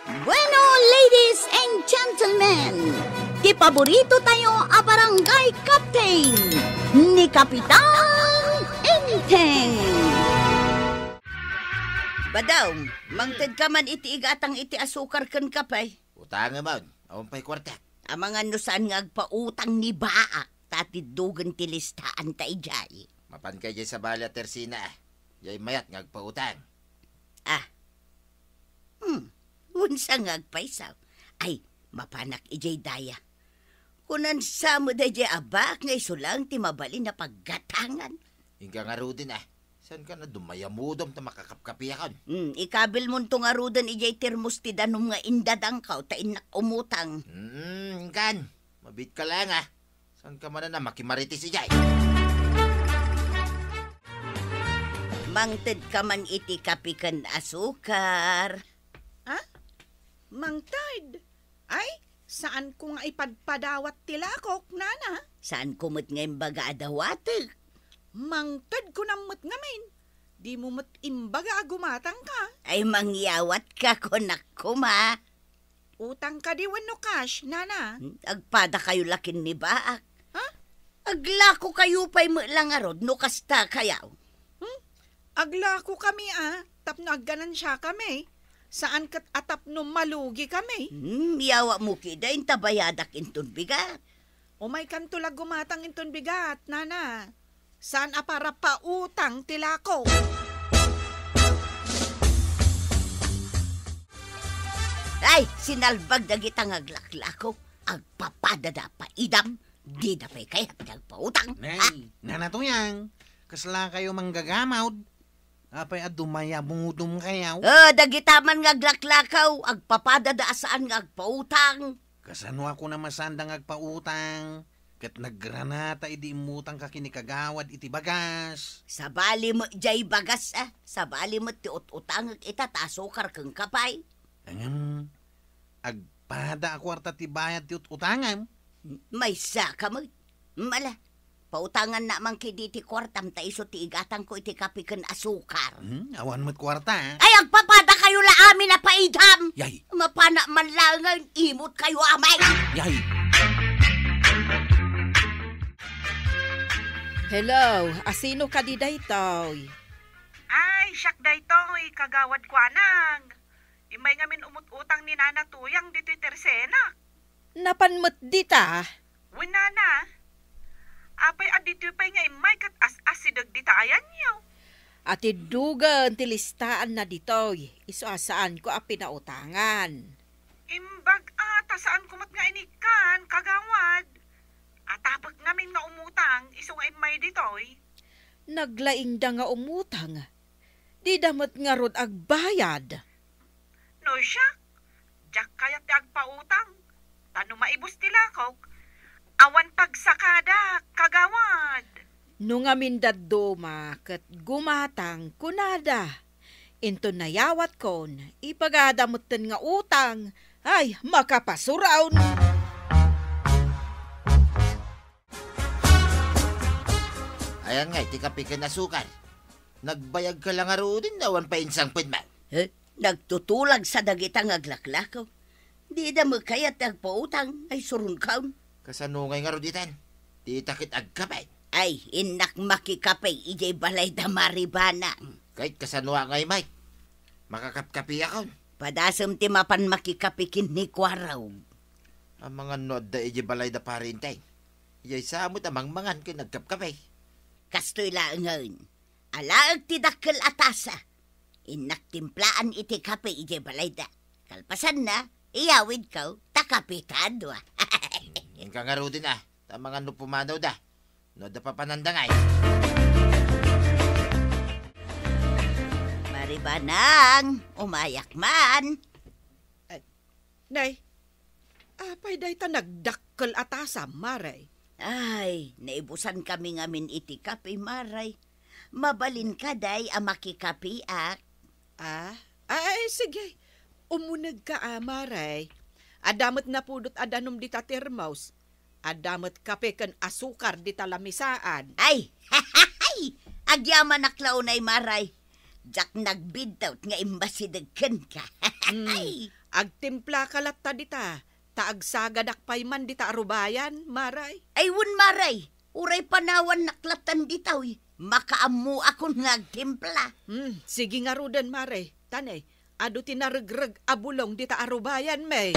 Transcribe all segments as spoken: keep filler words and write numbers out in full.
Bueno, ladies and gentlemen, ti paborito tayo a barangay captain, ni Kapitan Enteng. Badong, mangted ka man iti igatang iti asukar ken kape. Utangem, awan pay kuarta. Amangan no saan nga agpautang ni Baak, ta tiddugen ti listaan ta idiay. Mapan ka idiay sabali a Tersina, ah. Diay mayat nga agpautang. Ah. Hmm, unsa nga agpayso? Ay, mapanak idiay daya. Kunan sa met daydiay a Baak nga isu laeng ti mabalin a paggatangan. Inka ngaruden, ah. Saan ka na dumayamudom ta makakapkapiakon? Hmm, ikabilmonto ngaruden idiay termos ti danum nga indadangkaw ta innak umutang. Hmm, inkan. Mabit ka lang, ah. Saan ka man na makimarites idiay? Mangted ka man iti kape ken asukar. Ah? Mangted? Ay, saan ko nga ipadpadawat ti lakok, nana? Saan ko met nga imbaga a dawatek? Mangted ko na met ngamin. Di mo met imbaga a gumatang ka. Ay, mangyawat ka, kunak koma. Utang kadi wenno cash, nana? Hmm, agpada kayo lakin ni Baak. Ha? Aglako kayo pay met lang arod no kasta kayaw. Hmm? Aglako kami, ah, tapno agganansia kami. Saan ket a tapno malugi kami. Hmm, yawa mo kida inta bayadak inton bigat. Umay kanto la gumatang inton bigat, nana. Saan a para pautang ti lako. Ay, sinalbag dagita nga aglaklako. Agpapadada paidam, dida pay kayat nga agpautang. Nay, ha? Nana Tuyang, kasla kayo manggagamawd? Apay a dumayamudom kayaw? Eh, dagita man nga aglaklakaw, agpapadada a saan nga agpautang. Kasano a kuna masanda nga agpautang? Ket nagranata idi immutang ka ken ni kagawad iti bagas. Sabali met jay bagas, ah. Sabali met ti ut-utangek ita ta asukar ken kape. Ngem, agpada a kuarta ti bayad ti ut-utangem. Maysa ka met. Mala, pautangannak man kadi ti kuartam ta isu ti igatangko iti kape ken asukar. Hmm, awan met kuarta, ah. Ay, agpapada kayo la amin a paidam! Yay! Mapanak man laengen, imut kayo, amay! Yay! Hello, asino kadi daytoy? Ay, siak daytoy, kagawad Kuanang. Immay ngamin umut-utang ni Nana Tuyang ditoy Tersena. Napan met dita? Wen, nana. Apay a ditoy pay nga immay ket as-asideg dita ayanyo? Atiddugen ti listaanna ditoy, isu a saanko a pinautangan. Imbag a ta saanko met nga inikkan, kagawad. Atapek ngamin nga umutang, isu nga immay ditoy. Naglaingda nga umutang. Dida met ngarud agbayad. No siak, diak kayat ti agpautang. Ta no maibus ti lakok, awan pagsakadak, kagawad. No ngamin dadduma ket gumatang kunada. Inton nayawatkon, ibagada metten nga utang, ay, makapasuraon. Ayan nga, iti kape ken asukar. Nagbayag ka lang ngaruden, awan pay insangpetmo. Eh, nagtutulag sa dagita nga aglaklakaw. Dida met kayat ti agpautang, ay suron kaon. Kasano ngay ngarud itan? Dita ket agkape. Ay, innak makikape idiay balay da Maribana. Ket kasano ngay, Mike? Makakapkape akon. Padasem ti mapan makikape ken ni Kuaraw. Amangan no adda idiay balay da Pari Inteng. Idiay sa met a mangmangan ken agkapkape. Kastoy laengen. Alaek ti dakkel a tasa. Innak timplaan iti kape idiay balayda. Kalpasanna, iyawidko, ta kape kadua. Inka ngaruden a, ta amangan no pumanawda. No adda papananda ngay. Maribanang, umayak man. Nay, apay dayta nagdakkel a tasa, Mare? Ay, naibusan kami ngamin iti kape, Mare. Mabalin ka, day, a makikapeak? Ah? Ay, sige. Umuneg ka, a, Mare. Adda met napudot a danum dita termos. Adda met kape ken asukar dita lamisaan. Ay, agyamanak la unay, Mare. Diak nagbiddaw nga immasideg kenka. Hmm. Agtimplaka latta dita, ta agsagadak pay man dita a rubayan, Maray. Ay, wen, Maray, uray panawannak lattan ditoy, makaammoakon nga agtimpla. Hmm, sige ngaruden, Maray. Tanay, adu ti naregreg a bulong dita a rubayan, may.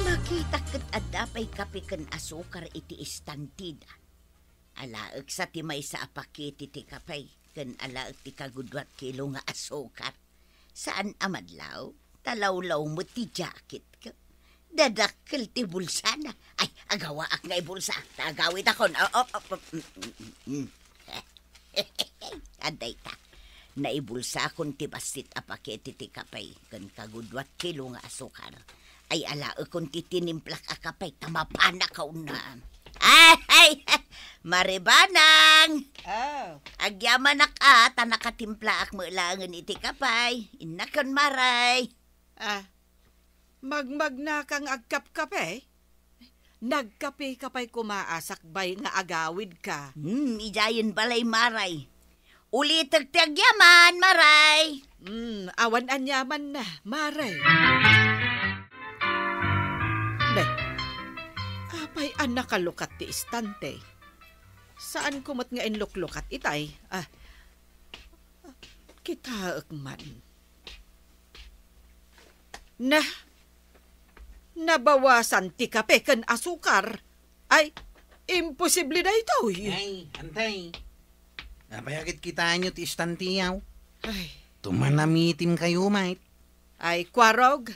Makitak ket adda pay kape ken asukar iti istantida. Alaek sa ti maysa a pakete ti kape ken alaek ti kagudua a kilo nga asukar. Saan a madlaw, ta lawlaw met ti jacketko. Dadakkel ti bulsana. Ay, agawaak nga ibulsa. Ta agawidakon. Oh, oh, oh, oh, mm, mm, mm, mm. Adda ita. Naibulsakon ti bassit a pakete ti kape ken kagudua a kilo nga asukar. Ay, alaekon ti tinimplak a kape ta mapanak a unna. Ay, ay, Maribanang! Oh. Agyamanak a, ta nakatimplaak met laengen iti kape. Innakon, Maray. Ah, magmagnaka nga agkapkape? Nagkapeka pay koma a sakbay nga agawidka. Hmm, idiayen balay, Maray. Ulitek ti agyaman, Maray. Hmm, awan aniamanna, Maray. Ne, apay a nakalukat ti istante? Saanko met nga inluklukat itay? Ah, kitaek man. Na, nabawasan ti kape ken asukar. Ay, imposible daytoy. Ay, antay. Apay a kitkitaenyo ti istantiaw? Ay. Tumanamitim kayo, mait. Ay, Kwarog,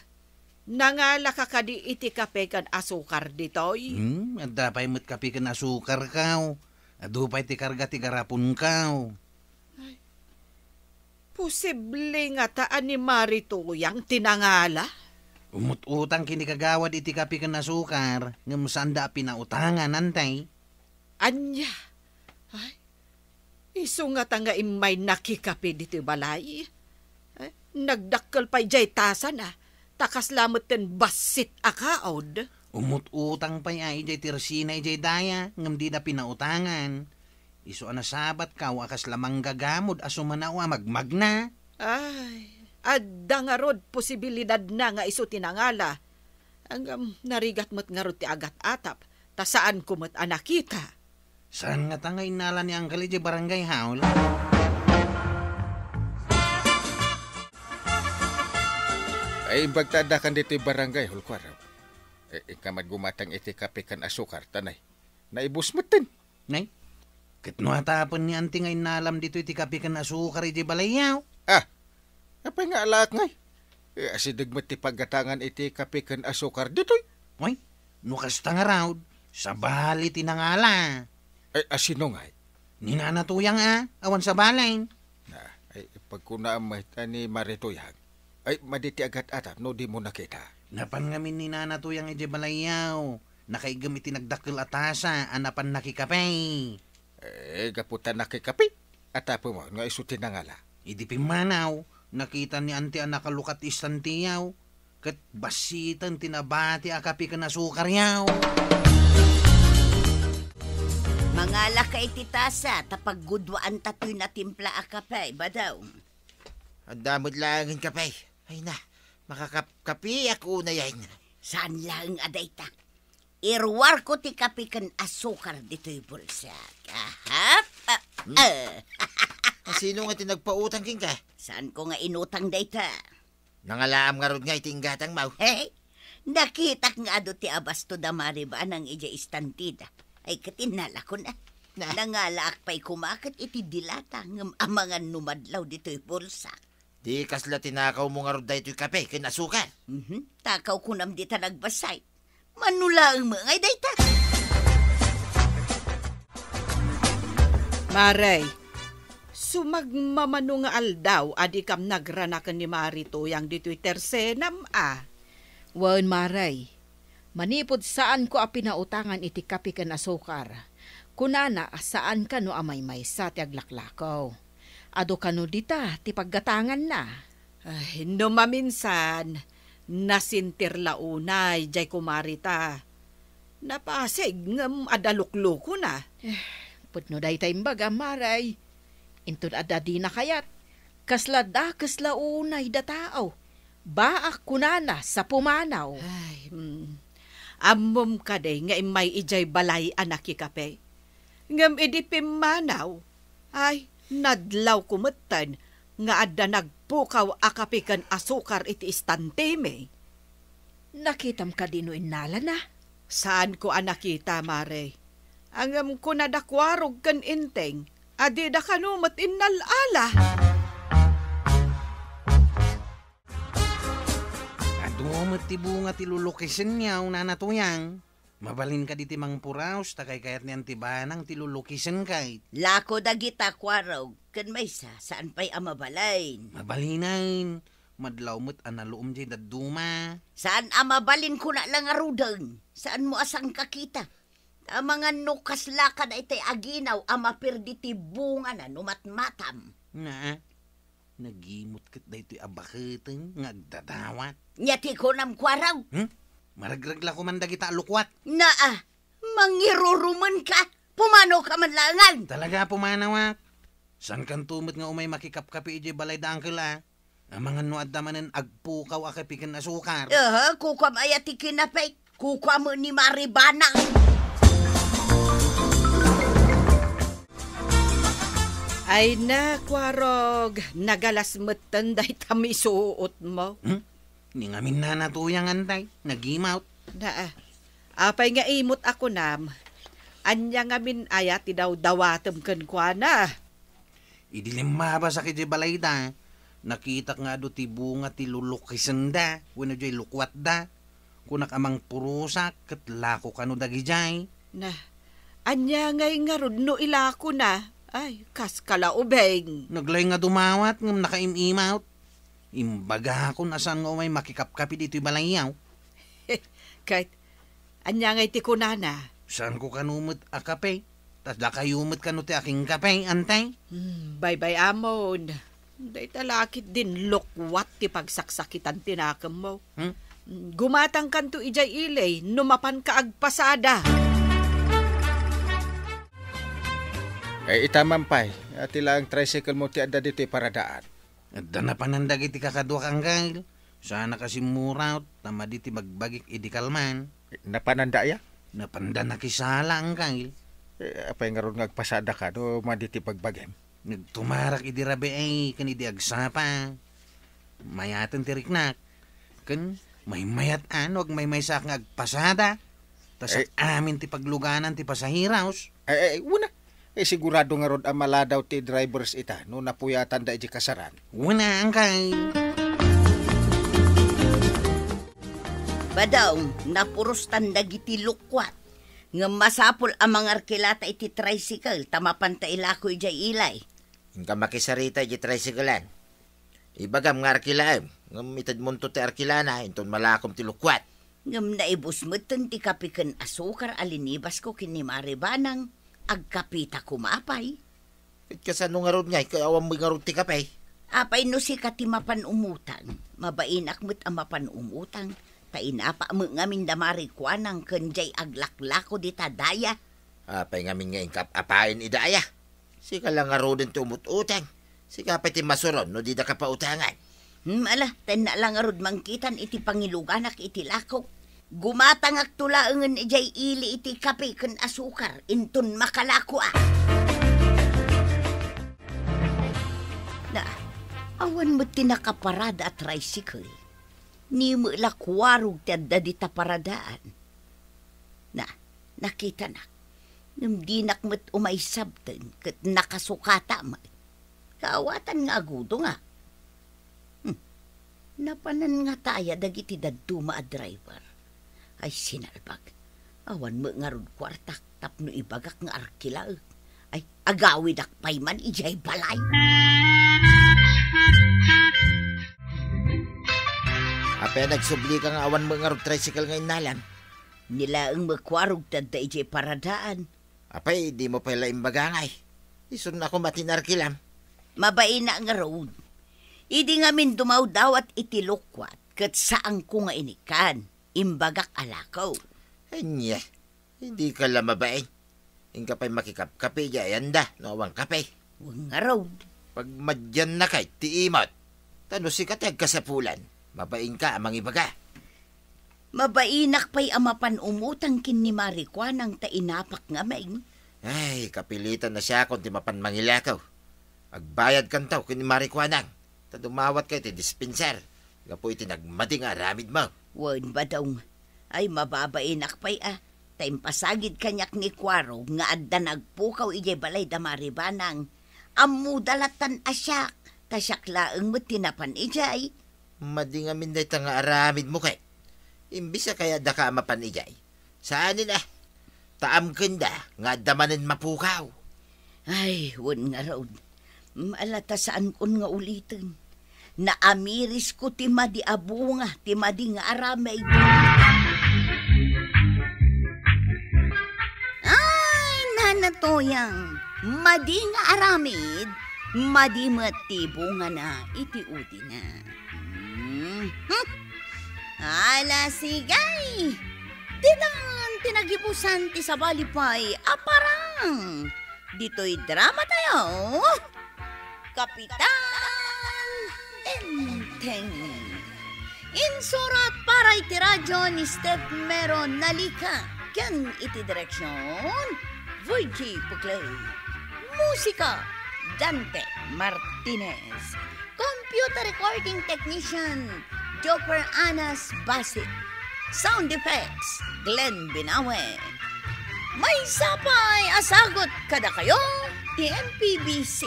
nangalaka kadi iti kape ken asukar ditoy? Hmm, adda pay met kape ken asukar kaw. Adu pay ti karga ti garapon kaw. Ay, posible ngata a ni Mari Tuyang ti nangala? Umut-utang ken ni kagawad iti kape ken asukar, ngem saanda a pinautangan, antay. Ania? Ay, isu ngata nga immay nakikape ditoy balay. Ay, nagdakkel pay jay tasana, ta kasla metten bassit a kaod. Umut-utang pay a idiay tersina idiay daya, ngem dida pinautangan. Isu a nasabat kaw a kasla manggagamod a sumanaw a magmagna. Ay, adda ngarud posibilidadna nga isu ti nangala. Ngem narigat met ngarud ti agat-atap, ta saanko met a nakita. Saan ngata nga innala ni Angkel idiay barangay hall? Ay, imbag ta addakan ditoy barangay hall, Kwarog. Eh, inka met gumatang iti kape ken asukar, tanay. Naibus metten. Nay, ket no atapen ni Auntie nga innalam ditoy ti kape ken asukar iti balayyo? Ah, apay nga alaak ngay? Eh, asideg met ti paggatangan iti kape ken asukar ditoy. Way, no kasta ngarud, sabali ti nangala. Ay, asino ngay? Ni Nana Tuyang a, awan sabalen. Na, ay, pagkunaam met a ni Mari Tuyang. Ay, madi ti agat-atap no dimo nakita. Napan ngamin ni Nana Tuyang idiay balayyo. Nakaiggem iti nagdakkel a tasa a napan nakikape. Eh, gapu ta nakikape, atapem nga isu ti nangala. Idi pimmanaw, nakita ni Auntie a nakalukat ti istantiyo, ket bassiten ti nabati a kape ken asukaryo. Mangalaka iti tasa, ta pagguduaanta toy natimpla a kape, Badaw. Adda met laengen kape. Ay na, makakapkapiak unayen. Saan laeng a dayta. Iruarko ti kape ken asukar ditoy bulsak. Ahap! Ah, Hmm. Ah. Asino nga ti nagpautang kenka? Saanko nga inutang dayta. Nangalaam ngarud nga iti inggatangmo. Hey, nakitak nga adu ti abasto da Maribanang idiay istantida. Ay, ket innalakon a. Na. Nangalaak pay koma ket iti dilata ngem amangan no madlaw ditoy bulsak. Di kasla tinakawmo ngarud daytoy kape ken asukar? Mhm. Takaw kunam dita nagbasay. Mano laeng met ngay dayta? Maray, sumagmamano nga aldaw a dikam nagranaken ni Mari Tuyang ditoy tersenam a. Wen, Maray, manipud saanko a pinautangan iti kape ken asukar, kunana a saan kano a maymaysa ti aglaklakaw. Adu kano dita ti paggatanganna. Ay, no maminsan, nasintir la unay jay kumarita. Napasig ngem adda luklukona. Eh, pudno dayta imbagam, Maray. Inton adda dina kayat, Kasla dakes la unay da tao. Baak kunana sa pumanaw. Ay, mm. Ammom kadi nga immay idiay balay a nakikape? Ngem idi pimmanaw, ay, nadlawko metten nga adda nagpukaw a kape ken asukar iti istantemi. Nakitam kadi no innalana? Saanko a nakita, Mare. Ngem kuna da Kuarog ken Enteng a dida kano met innal-ala. Adu met ti bunga ti lulukisenyo, Nana Tuyang. Mabalin kadi ti mangpuraos ta kaykayat ni Anti Banang ti lulukisen kay. Lako dagita, Kuarog, ken maysa, saan pay a mabalin. Mabalinen. Madlaw met a naluom diay dadduma. Saan a mabalin, kuna la ngaruden. Saanmo a sangkakita. Amangan no kasla ka daytoy aginaw a maperdi ti bungana no matmatam. Naa, nagimot ket daytoy a baketen nga agdadawat. Nya ti kunam, Kuarog? Hmm? Maregreg la koman dagita a lukuat. Naa, mangirurumenka. Pumanoka man laengen. Talaga, pumanawak. Saankanto met nga umay makikapkape idiay balay da Uncle, a? Amangan no adda manen agpukaw a kape ken asukar. Aha, kukuam aya ti kinapek? Kukuam ni Mare Banang. Ay na, Kuarog, nagalas metten dayta misuotmo. Hmm? Ni ngamin, Nana Tuyang, antay, nagimawt. Naa, apay nga imot a kunam? Ania ngamin aya ti dawdawatem kenkuana? Idi limmabasak idiay balayda, nakitak nga adu ti bunga ti lulukisenda wenno diay lukuatda. Kunak a mangpurosak ket lako kano dagidiay. Na, ania ngay ngarud no ilakona? Ay, kas kalaubeng. Naglaing nga dumawat ngem nakaim-imawt. Imbagakon a saan nga umay makikapkape ditoy balayyo. Ket ania ngay ti kunana? Saanko kano met a kape? Ta dakayo met kano ti akingkape, antay? Hmm, baybay-amon. Dayta la ketdin lukuat ti pagsaksakitan ti nakemmo. Hmm? Gumatangkanto idiay ili no mapanka agpasada. Ay, ita man pay, a, ti laeng tricycle mo ti adda ditoy paradaan. Adda napanan dagiti kakaduak, Angkel. Saannak a simmurawt, ta madi ti bagbagik idi kalman. Napananda aya? Napanda nakisala, Angkel. Eh, apay ngarud nga agpasadaka no madi ti bagbagim? Nagtumarak idi rabii ken idi agsapa. Mayaten ti riknak. Ken maymayat a no agmaymaysaak nga agpasada. Ta sa Eh. amin ti pagluganan ti pasaheros. Ay, ay, una. Eh, sigurado ngarud a maladaw ti drivers ita no napuyatanda iti kasaran. Una, Angkel. Badong, napurostan dagiti lukuat. Ngem masapul a mangarkilata iti tricycle ta mapanta ilako idiay ili. Inka makisarita iti tricyclean. Ibagam nga arkilaem, ngem itedmonto ti arkilana, inton malakom ti lukuat. Ngem naibus metten ti kape ken asukar a linibasko ken ni Mare Banang, agkapeta koma pay. Ket kasano ngarud ngay, ket awan met ngarud ti kape? Apay no sika ti mapan umutang, mabainak met a mapan umutang, ta inapa met ngamin da Mare Kuanang ken diay aglaklako dita daya. Apay ngamin nga inkap-apayen ida aya? Sika la ngaruden ti umut-utang. Sika pay ti masuron no didaka pautangan. Hmm, ala, tenna la ngarud mangkitan iti pangiluganak iti lakok. Gumatangakto laengen idiay ili iti kape ken asukar, inton makalako a. Na, awan met ti nakaparada a tricycle. Ni met la Kuarog ti adda dita paradaan. Na, nakitanak. Ngem dinak met umay sabten ket nakasukata met. Kaawatan nga agudongak. Hmm. Napanan ngata aya dagiti dadduma a driver? Ay, sinalbag. Awan met ngarud kuartak tapno ibagak nga arkilaek. Ay, agawidak pay man idiay balay. Apay a nagsublika nga awan met ngarud tricycle nga innalam? Ni laeng met Kuarog ti adda idiay paradaan. Apay, dimo pay la imbaga ngay? Isunna koma ti narkilam. Mabain ngarud. Idi ngamin dumawdawat iti lukuat, ket saanko nga inikkan, imbagak a lako. Ania, dika la mabain. Inka pay makikapkape idiay ayanda, no awan kape. Wen ngarud. Pagmadianna kay ti imot. Ta no sika ti agkasapulan, mabainka a mangibaga. Mabainak pay a mapan umutang ken ni Mari Kuanang ta inapak ngamin. Ay, kapilitan na siakon ti mapan mangilakaw. Agbayadkanto ken ni Mari Kuanang. Ta dumawat kay ti dispenser. Gapu iti nagmadi nga aramid mo. Wen, Badong. Ay, mababainak pay a. Ta impasagid kaniak ni Kuaro nga adda nagpukaw idiay balay da Mari Banang. Ammoda lattan a siak, ta siak laeng met ti napan idiay. Madi ngamin dayta nga aramid mo ket. Imbes a kayat daka a mapan idiay. Saanen a. Ta amkenda nga adda manen mapukaw. Ay, wen ngarud. Ala ta saankon nga uliten. Naamirisko ti madi a bunga, ti madi nga aramid. Ay, Nana Toyang, madi nga aramid, madi met ti bungana iti udina. Hmm. Ala, sige. Ditan ti nagibusan ti sabali pay a parang. Ditoy drama tayo, Kapitan Enteng. Insurat para iti radyo ni Steph Mero Nalica ken iti direksyon, Virgie Puclay. Musika, Dante Martinez. Computer recording technician, Joper Anas Basi. Sound effects, Glenn Binawe. Maysa pay a sagut kadakayo ti M P B C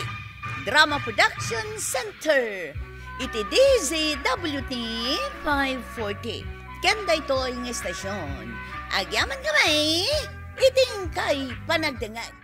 Drama Production Center iti D Z W T five forty. Ken daytoy nga estasyon, agyaman kami iti inkay panagdengngeg.